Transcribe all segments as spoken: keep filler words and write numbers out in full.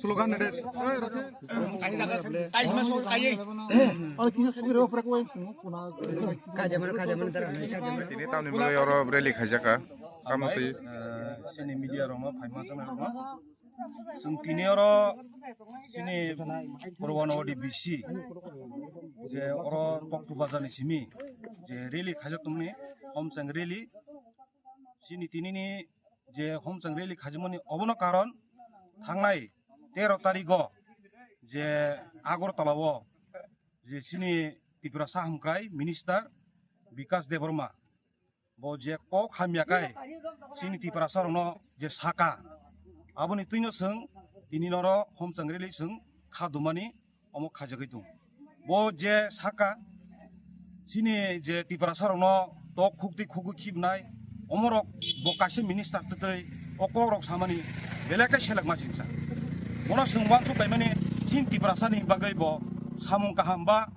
Slogan ede. Tini tamni bagwi oro rally khaijaka. Tamo twi. Sini media rokno phaima channel rokno. Chwng tini oro chini Purbanogari B C je oro Toktu Bazar ni simi je rally khaijak tongmani, Homchang rally. Chini tini ni je Homchang rally khaijakmani obono karon thangnai tero tarigo je Agartala o je chini Tiprasa hamkrai minister Bikas Debbarma bo je kok hamya kai chini Tiprasa rokno je saka, aboni twino chwng tini noro Homchang rally chwng kha dumani omo khaijagwi tong. Bo je saka chini je Tiprasa rokno tok khukti khugwi khibnai, omorok bo kaisa minister twtwi o kok rok samani belai khe selekma jingsa. Bono chwng uansuk laimani chini Tiprasa ni bagwi bo samung kaham ba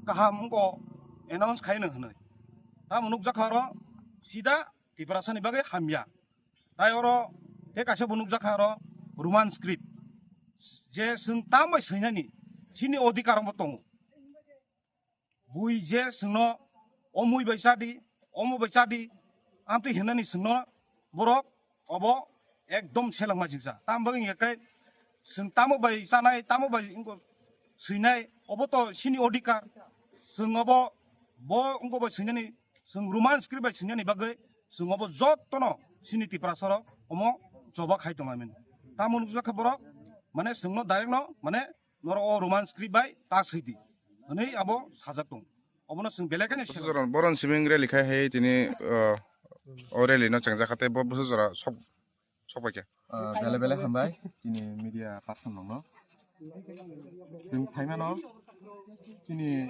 kaham wngkha announce khaino hwnwi. Tamo nukjakha oro sida Tiprasani bagwi hamya. Tai oro tei kaisa bo nukjakha oro Roman script. Je chwng tam bai swinani chini odhikar bo tongo. Bui je chwngno omui bai chadi, omo bai chadi, amtwi hinani chwngno borok obo ekdom selengma jingsa. Tam bagwi hingkhe chwng tamo bai chanai, tamo bai wngkha swinai, obo to chini odhikar. Chwng obo bo wngkha bai swinani, chwng Roman script bai swinani bagwi chwng obo jotono chini Tiprasa rok omo choba khai tongmani. Tamo nukjakha borok mane chwngno direct no mane norok o Roman script bai ta swidi hwnwi abo sajak tong. Obono chwng belai kheno Boron, boron siming rally khai hai tini, uh, o rally no chengjak kha tei bo bwswk jora sok, sok pai kha. Ah, bele bele hambai chini media person rokno. Chwng saimano chini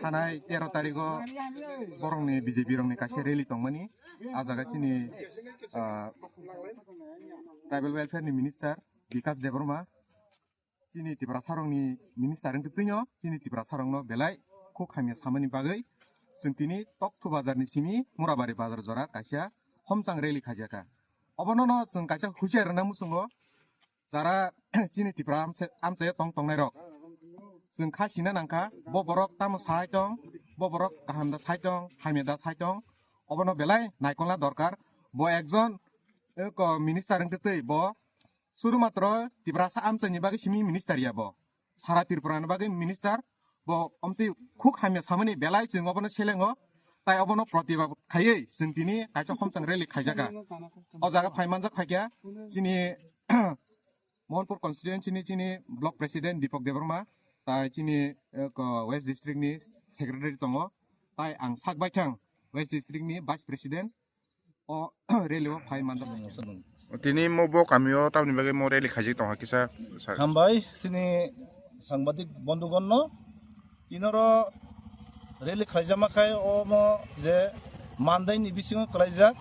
thanai tero tarigo borokni B J P rokni kaisa rally tongmani. Ah jaga chini, ah, tribal welfare ni minister Bikas Debbarma. Chini Tiprasa rokni minister wngtwi twino chini Tiprasa rokno belai khuk hamya samani bagwi chwng tini Toktu Bazar ni simi Murabari Bazar jora kaisa Homchang rally khaijakha. Obono no chwng kaisa husiar rwna muchungo jara chini Tipra amchai, amchaio tong tongnai rok. Chwng kha sina nangkha bo borok tamo sai tong, bo borok kaham da sai tong, hamya da sai tong. Obono belai naikolna dorkar. Bo ekjon, eh, ko minister wngtwi twi bo Sudhumatro Tiprasa amchaini bagwi simi minister ya bo. Sara Tripura ni bagwi minister bo omtwi khuk hamya samani belai chwng obono selengo. Tai obono protibad khaiwi chwng tini kaisa Homchang rally khaijakha. O jaga phai manjak phaikha chini Mohanpur constituency ni chini block president Deepak Debbarma, tai chini, eh, ko West District ni secretary tongo. Tai ang sak baithang West District ni vice president. O rally o phai manjak. Tini mo bo kamio tamni bagwi mo rally khaijak tongkha kisa, sir. Hambai chini sangbadik bondhugonno. Tinoro rally khlaijakma khai omo je mandaini bisingo khlaijak,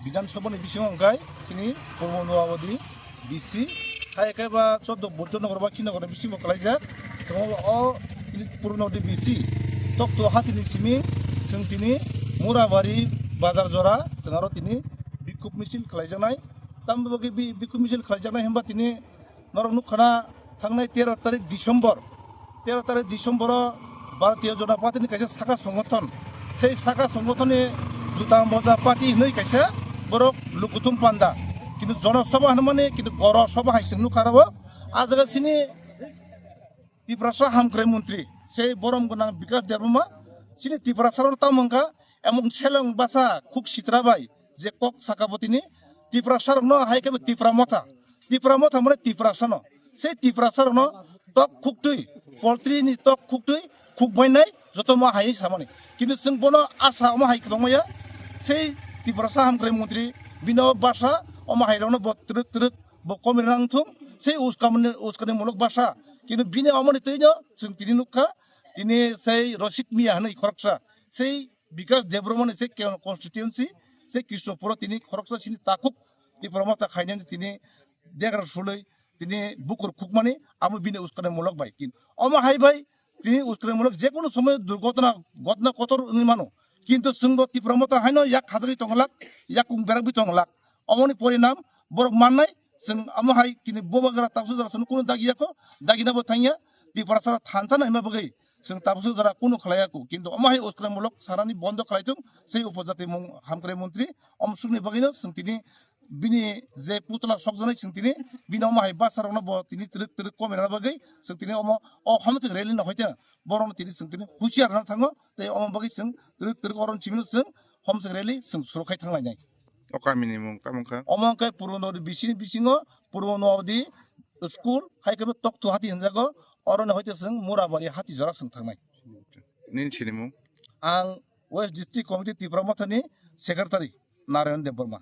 Bidhan Sabhani bisingo hwnkhe chini Purbo Noyabadi B C, hai khe ba choddo Bujjo Nagar ba Kino Nagar bisingo khlaijak. Chwng o Purbo Noyabadi B C Tokto hatini simi chwng tini Murabari bazar jora chwng aro tini bikhub misil khlaijaknai. Tamni bagwi bi-, bikhub misil khlaijaknai hwnba tini norok nukha na, thangnai tero tarik December, tero tarik December o Bharatiya Janata Party ni kaisa saka songothon, sei saka songothon ni juta moja party hinwi kaisa borok lukuthum panda, kintu Jana Sabha hwnmani kintu Goro Sabha hai se nukha rw. A jaga chini Tiprasa hamkrai montri sei borom gwnang Bikas Debbarma chini Tiprasa rok tamo wngkha emon seleng basa khuk sitra bai je kok saka bo tini Tiprasa rokno hai khe Tipra Motha, Tipra Motha mane Tiprasa no, sei Tiprasa rokno tok khuktwi, poultry ni tok khuktwi khuk bainai joto ma hai samani. Kintu chwng bono asa omo hai kwbangma ya, sei Tiprasa hamkrai montri bino basa omo hai rokno bo twrwk twrwk bo komirang thung, sei uskamani, uskani muluk basa Kintu bini omoni twi no chwng tini nukha, tini sei Rosit Miya hwnwi khoroksa, sei Bikas Debbarma ni sei ke-, constituency, sei Krishnapur o tini khoroksa sini takhuk Tipra Motha khainani tini degra sulwi tini bukur khukmani amo bini uskanai mulok bai. Kin-, omo hai bai tini uskanai mulok je kono somoy durgotona, gotna kotor wngwi mano. Kintu chwngbo Tipra Motha haino yak khajagwi tonglak, yakung berakgwi tonglak. Omoni porinam borok mannai, chwng amo hai kini bubagra tabsu jora chwngno kunu dagi yakho, dagina bo thangya, Tiprasa thansa naima bagwi chwng tabsu jora kunu khlai yakho. Kintu omo hai uskanai mulok sanani bondo khlai thung, sei upojati mung hamkrai montri, omo sukni bagwino chwng tini bini je putla sokjaknai chwng tini, bini omo hai bwsarokno bo tini twrwk twrwk komirana bagwi chwng tini omo o homchwk rally no hoite borokno tini chwng tini husiar rwna thango, tei omo bagwi chwng twrwk twrwk oro chimino chwng homchwk rally chwng suru khai thanglainai. O kamini mung tamo wngkha? Omo wngkha Purbo Nodi bisini bisingo Purbo Nodi school, hai khe bo Tokthu hati hinjago, oroni hoite chwng Murabari hati jora chwng thangnai. Nini sinimung? Ang West District Committee Tipra Mothani Secretary Narayan Debbarma.